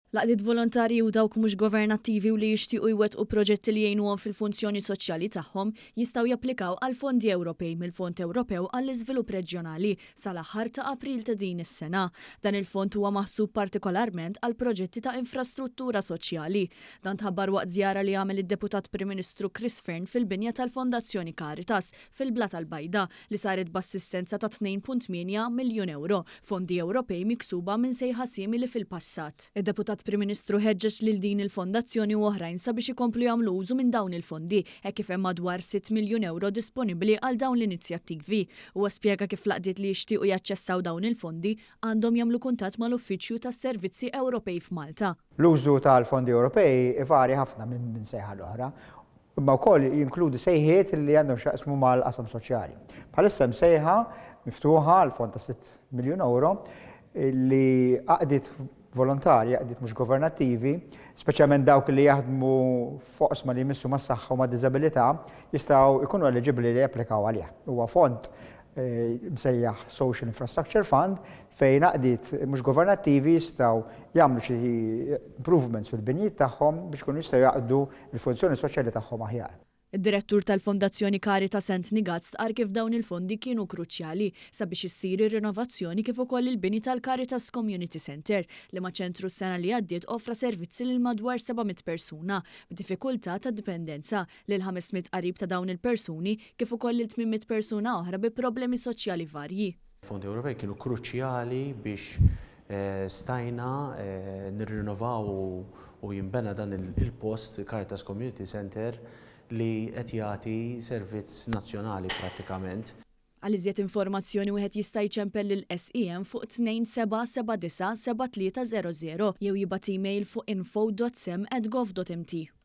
L-għaqdiet volontarji u dawk mhux governattivi u li jixtiequ jwettqu proġetti li jgħinuhom fil-funzjoni soċjali tagħhom jistgħu japplikaw għal fondi Ewropej mill-Fond Ewropew għall-Iżvilupp Reġjonali sal-aħħar ta' April ta' din is-sena. Dan il-fond huwa maħsub partikolarment għal proġetti ta' infrastruttura soċjali. Dan tħabbar waqt żjara li għamel id-Deputat Prim Ministru Chris Fearne fil-binja tal-Fondazzjoni Caritas fil-Blata l-Bajda li saret b'assistenza ta' 2.8 miljun ewro, fondi Ewropej miksuba minn sejħa simili fil-passat. Id-Deputat Prim Ministru ħeġġeġ lil din il-fondazzjoni u oħrajn sabiex ikomplu jagħmlu użu minn dawn il-fondi hekk kif hemm madwar sitt miljun ewro disponibbli għal dawn l-inizjattivi. Huwa spjega kif l-għaqdiet li jixtiequ jaċċessaw dawn il-fondi għandhom jagħmlu kuntatt mal-Uffiċċju tas-Servizzi Ewropej f'Malta. L-użu tal-fondi Ewropej ivarja ħafna minn sejħa għal oħra imma wkoll jinkludi sejħiet li għandhom x'jaqsmu mal-qasam soċjali. Bħalissa hemm sejħa miftuħa għal fond ta' 6 miljun ewro li għaqdiet volontarji, għaqdiet mhux governattivi, speċjalment dawk li jaħdmu f'oqsma li jmissu mas-saħħa u mad-diżabilità, jistgħu jkunu eliġibbli li japplikaw għalih. Huwa fond msejjaħ Social Infrastructure Fund fejn għaqdiet mhux governattivi jistgħu jagħmlu xi improvements fil-binjiet tagħhom biex ikunu jistgħu jaqdu l-funzjoni soċjali tagħhom aħjar. Id-Direttur tal-Fondazzjoni Caritas Anthony Gatt stqarr kif dawn il-fondi kienu kruċjali sabiex issir ir-rinovazzjoni kif ukoll il-bini tal-Caritas Community Centre, liema ċentru s-sena li għaddiet offra servizzi lil madwar 700 persuna b'diffikultà ta' dipendenza, lil 500 qarib ta' dawn il-persuni kif ukoll lil 800 persuna oħra bi problemi soċjali varji. Fondi Ewropej kienu kruċjali biex stajna nirrinnovaw u jinbena dan il-post, Caritas Community Centre, li qed jagħti servizz nazzjonali prattikament. Għal iżjed informazzjoni wieħed jista' jċempel lil SEM fuq 2779 7300 jew jibgħat email fuq info.sem@gov.mt.